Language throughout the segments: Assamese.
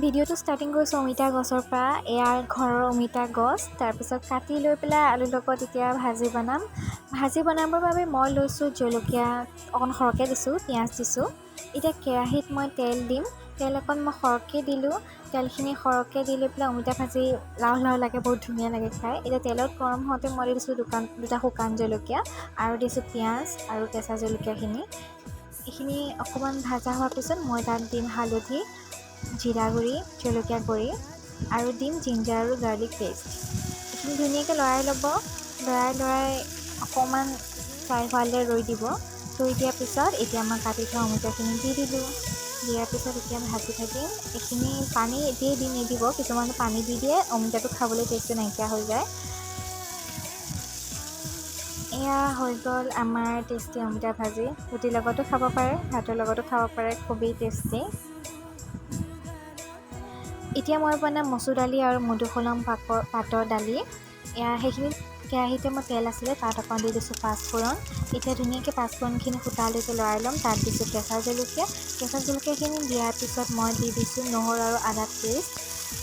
ভিডিঅ'টো ষ্টাৰ্টিং কৰিছোঁ অমিতা গছৰ পৰা। এয়া ঘৰৰ অমিতা গছ। তাৰপিছত কাটি লৈ পেলাই আলুৰ লগত এতিয়া ভাজি বনাম। ভাজি বনাবৰ বাবে মই লৈছোঁ জলকীয়া অকণ সৰহকৈ দিছোঁ, পিঁয়াজ দিছোঁ। এতিয়া কেৰাহীত মই তেল দিম। তেল অকণ মই সৰহকৈ দিলোঁ। তেলখিনি সৰহকৈ দি লৈ পেলাই অমিতা ভাজি লাও লাও লাগে, বহুত ধুনীয়া লাগে খাই। এতিয়া তেলত গৰম হওঁতে মই দিছোঁ দুটা শুকান জলকীয়া আৰু দিছোঁ পিঁয়াজ আৰু কেঁচা জলকীয়াখিনি। এইখিনি অকণমান ভাজা হোৱাৰ পিছত মই তাত দিম হালধি, জিৰা গুড়ি, জলকীয়া গুড়ি আৰু দিম জিঞ্জাৰ আৰু গাৰ্লিক পেষ্ট। এইখিনি ধুনীয়াকৈ লৰাই ল'ব। লৰাই লৰাই অকণমান ফ্ৰাই হোৱালৈ ৰৈ দিব। ৰৈ দিয়াৰ পিছত এতিয়া মই কাটি থোৱা অমিতাখিনি দি দিলোঁ। দিয়াৰ পিছত এতিয়া ভাজি থাকিম। এইখিনি পানী এতিয়াই দি নিদিব, কিছুমানে পানী দি দিয়ে, অমিতাটো খাবলৈ টেষ্টটো নাইকিয়া হৈ যায়। এয়া হৈ গ'ল আমাৰ টেষ্টি অমিতা ভাজি। ৰুটিৰ লগতো খাব পাৰে, ভাতৰ লগতো খাব পাৰে, খুবেই টেষ্টি। এতিয়া মই বনাম মচুৰ দালি আৰু মধুসোলেং পাতৰ দালি। এয়া সেইখিনি কেৰাহীতে মই তেল আছিলে তাত অকণ দি দিছোঁ পাঁচফোৰণ। এতিয়া ধুনীয়াকৈ পাঁচফোৰণখিনি ফুটালৈকে লৰাই ল'ম। তাত দিছোঁ কেঁচা জলকীয়া। কেঁচা জলকীয়াখিনি দিয়াৰ পিছত মই দি দিছোঁ নহৰু আৰু আদা পেষ্ট।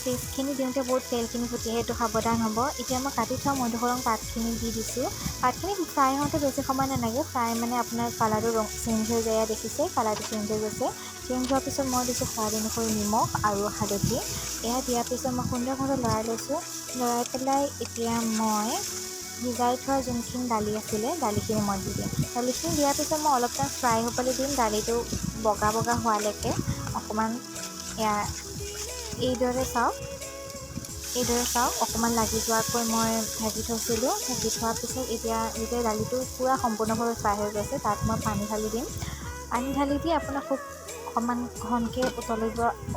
পেষ্টখিনি দিওঁতে বহুত তেলখিনি ফুটি আহে, সেইটো সাৱধান হ'ব। এতিয়া মই কাটি থোৱা মধুসোলেং পাতখিনি দি দিছোঁ। পাতখিনি ফ্ৰাই হওঁতে বেছি সময় নালাগে। ফ্ৰাই মানে আপোনাৰ কালাৰটো ৰং চেঞ্জ হৈ যায়, দেখিছে কালাৰটো চেঞ্জ হৈ গৈছে। চেঞ্জ হোৱাৰ পিছত মই দিছোঁ সোৱাদ অনুসৰি নিমখ আৰু হালধি। এয়া দিয়াৰ পিছত মই সুন্দৰভাৱে লৰাই লৈছোঁ। লৰাই পেলাই এতিয়া মই ভিজাই থোৱা যোনখিনি দালি আছিলে দালিখিনি মই দি দিম। দালিখিনি দিয়াৰ পিছত মই অলপ টাইম ফ্ৰাই হ'বলৈ দিম, দালিটো বগা বগা হোৱালৈকে অকণমান। এয়া এইদৰে চাওক, এইদৰে চাওক অকণমান লাগি যোৱাকৈ মই ঢাকি থৈছিলোঁ। ঢাকি থোৱাৰ পিছত এতিয়া যেতিয়া দালিটো পূৰা সম্পূৰ্ণভাৱে ফ্ৰাই হৈ গৈছে তাত মই পানী ঢালি দিম। পানী ঢালি দি আপোনাক খুব অকণমান ঘনকৈ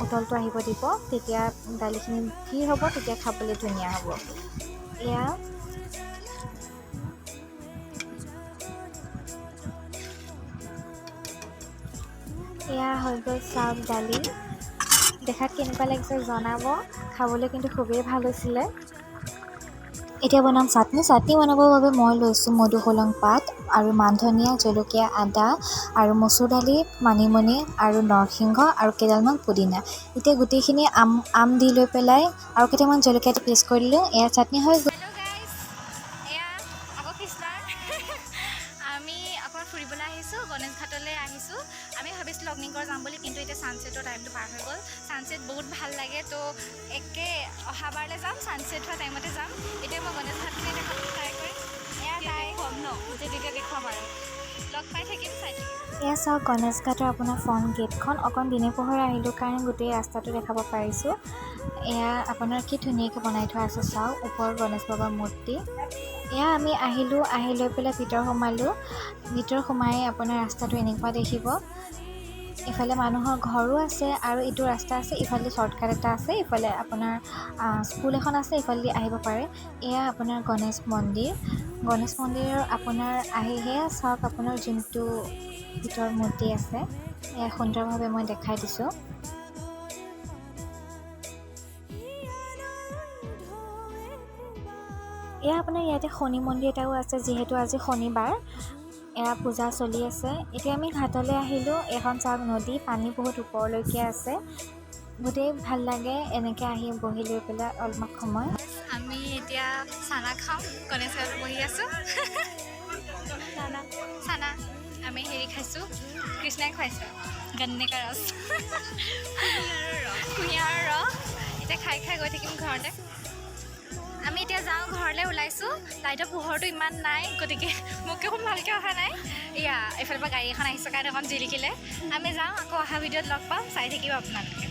উতলটো আহিব দিব, তেতিয়া দালিখিনি থিৰ হ'ব, তেতিয়া খাবলৈ ধুনীয়া হ'ব। এয়া এয়া হৈ গ'ল চাওক দালি। দেখাত কেনেকুৱা লাগিছে জনাব, খাবলৈ কিন্তু খুবেই ভাল হৈছিলে। এতিয়া বনাম চাটনি। চাটনি বনাবৰ বাবে মই লৈছোঁ মধুসোলেং পাত আৰু মান ধনিয়া, জলকীয়া, আদা আৰু মচুৰ দালি, মানিমুনি আৰু নৰসিংহ আৰু কেইডালমান পুদিনা। এতিয়া গোটেইখিনি আম দি লৈ পেলাই আৰু কেইটামান জলকীয়া পেষ্ট কৰি দিলোঁ। এয়া চাটনি হৈ গ'ল। হেল্ল' গাইজ, এয়া আকৌ কৃষ্ণাৰ। আমি অকণমান ফুৰিবলৈ আহিছোঁ, গণেশ ঘাটলৈ আহিছোঁ। আমি ভাবিছিলোঁ অগ্নিগড় যাম বুলি, কিন্তু এতিয়া ছানছেটৰ টাইমটো পাৰ হৈ গ'ল। ছানছেট বহুত ভাল লাগে, তো একে অহাবাৰলৈ যাম, ছানছেট হোৱা টাইমতে যাম। এতিয়া মই গণেশ ঘাটখিনি দেখাবলৈ ট্ৰাই কৰিম। এয়া তাই দেখুৱাম ন, যেতিয়া দেখুৱাম আৰু লগ পাই থাকিম, চাই থাকিম। এয়া চাওক গণেশ ঘাটৰ আপোনাৰ ফ্ৰণ্ট গেটখন। অকণ দিনে পোহৰে আহিলোঁ কাৰণে গোটেই ৰাস্তাটো দেখাব পাৰিছোঁ। এয়া আপোনাৰ কি ধুনীয়াকৈ বনাই থোৱা আছে চাওক, ওপৰত গণেশ বাবাৰ মূৰ্তি। এয়া আমি আহিলোঁ, আহি লৈ পেলাই ভিতৰ সোমালোঁ। ভিতৰ সোমাই আপোনাৰ ৰাস্তাটো এনেকুৱা দেখিব। ইফালে মানুহৰ ঘৰো আছে আৰু ইটো ৰাস্তা আছে, ইফালে শ্বৰ্টকাট এটা আছে, ইফালে আপোনাৰ স্কুল এখন আছে, ইফালেদি আহিব পাৰে। এয়া আপোনাৰ গণেশ মন্দিৰ। গণেশ মন্দিৰৰ আপোনাৰ আহিহে চাওক আপোনাৰ যোনটো ভিতৰৰ মূৰ্তি আছে, এয়া সুন্দৰভাৱে মই দেখাই দিছোঁ। এয়া আপোনাৰ ইয়াতে শনি মন্দিৰ এটাও আছে, যিহেতু আজি শনিবাৰ, এয়া পূজা চলি আছে। এতিয়া আমি ঘাটলৈ আহিলোঁ। এইখন চাওক নদী, পানী বহুত ওপৰলৈকে আছে। বহুতেই ভাল লাগে এনেকৈ আহি বহি লৈ পেলাই অলপমান সময়। আমি এতিয়া চানা খাম, গণেশ ঘাটত বহি আছোঁ। চানা আমি হেৰি খাইছোঁ, কৃষ্ণাই খুৱাইছে গন্নে কা ৰস, কুঁহিয়াৰৰ ৰস। এতিয়া খাই খাই গৈ থাকিম ঘৰতে। আমি এতিয়া যাওঁ, ঘৰলৈ ওলাইছোঁ। লাইটৰ পোহৰটো ইমান নাই, গতিকে মোকো ভালকৈ অহা নাই। এয়া এইফালৰ পৰা গাড়ী এখন আহিছে কাৰণে অকণ জিলিকিলে। আমি যাওঁ, আকৌ অহা ভিডিঅ'ত লগ পাম, চাই থাকিব আপোনালোকে।